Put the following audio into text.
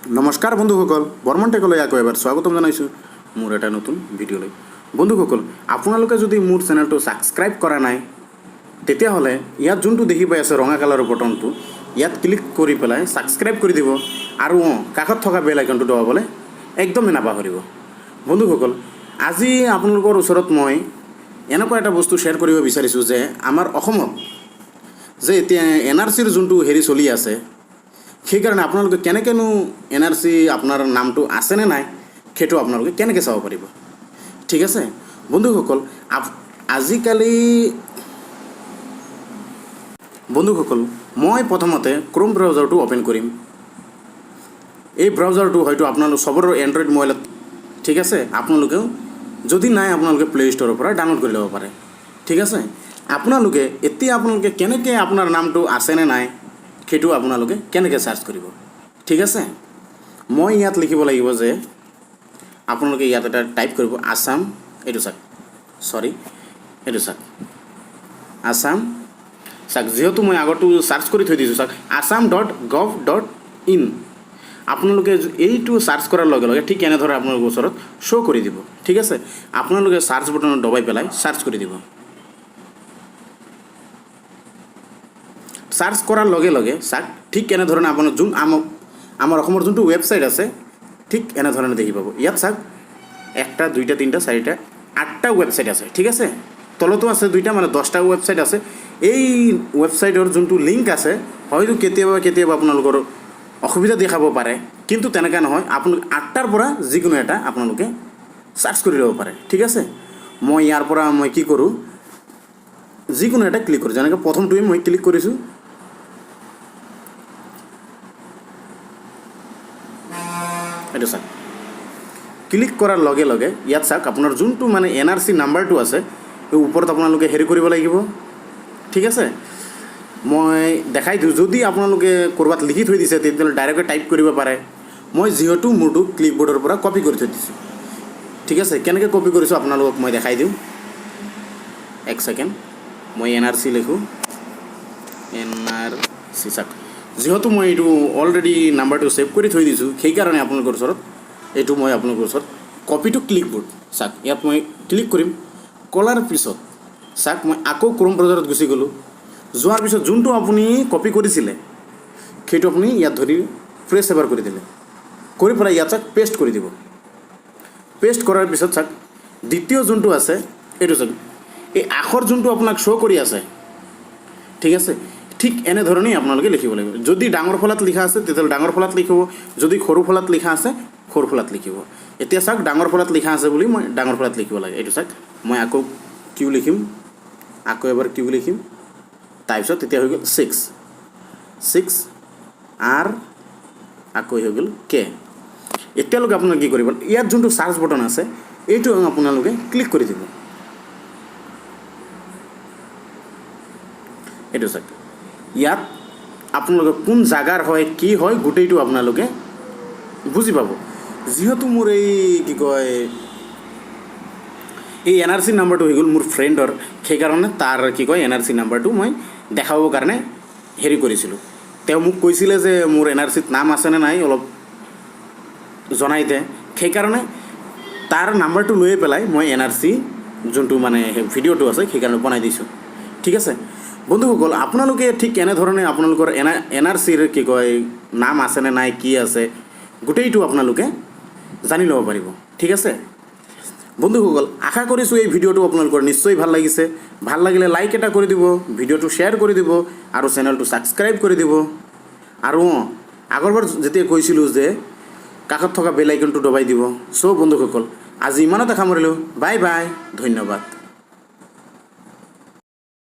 নমস্কাৰ বন্ধুসকল, বৰ্মন টেকলৈ আকৌ এবাৰ স্বাগতম জনাইছোঁ মোৰ এটা নতুন ভিডিঅ'লৈ। বন্ধুসকল, আপোনালোকে যদি মোৰ চেনেলটো ছাবস্ক্ৰাইব কৰা নাই, তেতিয়াহ'লে ইয়াত যোনটো দেখি পাই আছে ৰঙা কালাৰৰ বটনটো, ইয়াত ক্লিক কৰি পেলাই ছাবস্ক্ৰাইব কৰি দিব আৰু কাষত থকা বেল আইকনটো দবাবলৈ একদমেই নাপাহৰিব। বন্ধুসকল, আজি আপোনালোকৰ ওচৰত মই এনেকুৱা এটা বস্তু শ্বেয়াৰ কৰিব বিচাৰিছোঁ যে আমাৰ অসমত যে এতিয়া এনআৰচিৰ যোনটো হেৰি চলি আছে, সেইকাৰণে আপোনালোকে কেনেকৈনো এনআৰচি আপোনাৰ নামটো আছেনে নাই, সেইটো আপোনালোকে কেনেকৈ চাব পাৰিব। ঠিক আছে বন্ধুসকল, আজিকালি বন্ধুসকল, মই প্ৰথমতে ক্ৰোম ব্ৰাউজাৰটো অ'পেন কৰিম। এই ব্ৰাউজাৰটো হয়তো আপোনালোক চবৰে এণ্ড্ৰইড মোবাইলত, ঠিক আছে। আপোনালোকেও যদি নাই, আপোনালোকে প্লে' ষ্ট'ৰৰ পৰা ডাউনলোড কৰি ল'ব পাৰে। ঠিক আছে, আপোনালোকে এতিয়া আপোনালোকে কেনেকৈ আপোনাৰ নামটো আছেনে নাই, সেইটো আপোনালোকে কেনেকৈ চাৰ্চ কৰিব? ঠিক আছে, মই ইয়াত লিখিব লাগিব যে আপোনালোকে ইয়াত এটা টাইপ কৰিব আছাম, এইটো চাওক, চৰি, এইটো চাওক, আছাম। চাওক, যিহেতু মই আগতো চাৰ্চ কৰি থৈ দিছোঁ, চাওক, assam.gov.in। আপোনালোকে এইটো চাৰ্চ কৰাৰ লগে লগে ঠিক এনেদৰে আপোনালোকৰ ওচৰত শ্ব' কৰি দিব। ঠিক আছে, আপোনালোকে চাৰ্চ বটনত দবাই পেলাই চাৰ্চ কৰি দিব। চাৰ্চ কৰাৰ লগে লগে চাওক, ঠিক এনেধৰণে আপোনাৰ যোন আমাৰ অসমৰ যোনটো ৱেবছাইট আছে, ঠিক এনেধৰণে দেখি পাব। ইয়াত চাওক, একটা, দুইটা, তিনিটা, চাৰিটা, আঠটা ৱেবছাইট আছে। ঠিক আছে, তলতো আছে দুইটা, মানে 10টা ৱেবছাইট আছে। এই ৱেবছাইটৰ যোনটো লিংক আছে, হয়তো কেতিয়াবা কেতিয়াবা আপোনালোকৰ অসুবিধা দেখাব পাৰে, কিন্তু তেনেকুৱা নহয়। আপোনালোক আঠটাৰ পৰা যিকোনো এটা আপোনালোকে চাৰ্চ কৰি ল'ব পাৰে। ঠিক আছে, মই ইয়াৰ পৰা মই কি কৰোঁ, যিকোনো এটা ক্লিক কৰোঁ। যেনেকৈ প্ৰথমটোৱে মই ক্লিক কৰিছোঁ। এইটো চাওক, ক্লিক কৰাৰ লগে লগে ইয়াত চাওক, আপোনাৰ যোনটো মানে এনআৰচি নাম্বাৰটো আছে, এই ওপৰত আপোনালোকে হেৰি কৰিব লাগিব। ঠিক আছে, মই দেখাই দিওঁ। যদি আপোনালোকে ক'ৰবাত লিখি থৈ দিছে, তেতিয়াহ'লে ডাইৰেক্ট টাইপ কৰিব পাৰে। মই যিহেতু মোৰটো ক্লিপবোৰ্ডৰ পৰা কপি কৰি থৈ দিছোঁ। ঠিক আছে, কেনেকৈ কপি কৰিছোঁ আপোনালোকক মই দেখাই দিওঁ। এক ছেকেণ্ড, মই এনআৰচি লিখোঁ, এনআৰচি। চাওক, যিহেতু মই এইটো অলৰেডি নাম্বাৰটো ছেভ কৰি থৈ দিছোঁ, সেইকাৰণে আপোনালোকৰ ওচৰত এইটো মই আপোনালোকৰ ওচৰত কপিটো ক্লিপবোৰ্ড। চাওক, ইয়াত মই ক্লিক কৰিম। কৰাৰ পিছত চাওক, মই আকৌ ক্ৰোম ব্ৰাউজাৰত গুচি গ'লোঁ। যোৱাৰ পিছত যোনটো আপুনি কপি কৰিছিলে, সেইটো আপুনি ইয়াত ধৰি প্ৰেছ এবাৰ কৰি দিলে, কৰি পেলাই ইয়াত চাওক, পেষ্ট কৰি দিব। পেষ্ট কৰাৰ পিছত চাওক, দ্বিতীয় যোনটো আছে, এইটো চাওক, এই আখৰ যোনটো আপোনাক শ্ব' কৰি আছে, ঠিক আছে, ঠিক এনেধৰণেই আপোনালোকে লিখিব লাগিব। যদি ডাঙৰ ফলাত লিখা আছে, তেতিয়াহ'লে ডাঙৰ ফলাত লিখিব। যদি সৰু ফলাত লিখা আছে, সৰু ফলাত লিখিব। এতিয়া চাওক, ডাঙৰ ফলাত লিখা আছে বুলি মই ডাঙৰ ফলাত লিখিব লাগে। এইটো চাওক, মই আকৌ কিউ লিখিম, আকৌ এবাৰ কিউ লিখিম। তাৰপিছত তেতিয়া হৈ গ'ল ছিক্স, ছিক্স আৰ, আকৌ হৈ গ'ল কে। এতিয়ালৈকে আপোনালোকে কি কৰিব? ইয়াত যোনটো চাৰ্চ বটন আছে, এইটো আপোনালোকে ক্লিক কৰি দিব। এইটো চাওক, ইয়াত আপোনালোকে কোন জাগাৰ হয়, কি হয়, গোটেইটো আপোনালোকে বুজি পাব। যিহেতু মোৰ এই কি কয়, এই এনআৰচি নাম্বাৰটো হৈ গ'ল মোৰ ফ্ৰেণ্ডৰ, সেইকাৰণে তাৰ কি কয় এনআৰচি নাম্বাৰটো মই দেখাবৰ কাৰণে হেৰি কৰিছিলোঁ। তেওঁ মোক কৈছিলে যে মোৰ এনআৰচিত নাম আছেনে নাই অলপ জনাই দে। সেইকাৰণে তাৰ নাম্বাৰটো লৈয়ে পেলাই মই এনআৰচি যোনটো মানে সেই ভিডিঅ'টো আছে, সেইকাৰণে বনাই দিছোঁ। ঠিক আছে বন্ধুসকল, আপোনালোকে ঠিক এনেধৰণে আপোনালোকৰ এনআৰচিৰ কি কয় নাম আছেনে নাই, কি আছে, গোটেইটো আপোনালোকে জানি ল'ব পাৰিব। ঠিক আছে বন্ধুসকল, আশা কৰিছোঁ এই ভিডিঅ'টো আপোনালোকৰ নিশ্চয় ভাল লাগিছে। ভাল লাগিলে লাইক এটা কৰি দিব, ভিডিঅ'টো শ্বেয়াৰ কৰি দিব আৰু চেনেলটো ছাবস্ক্ৰাইব কৰি দিব। আৰু আগৰবাৰ যেতিয়া কৈছিলোঁ যে কাষত থকা বেল আইকনটো দবাই দিব। চ' বন্ধুসকল, আজি ইমানতে সামৰিলোঁ। বাই বাই, ধন্যবাদ।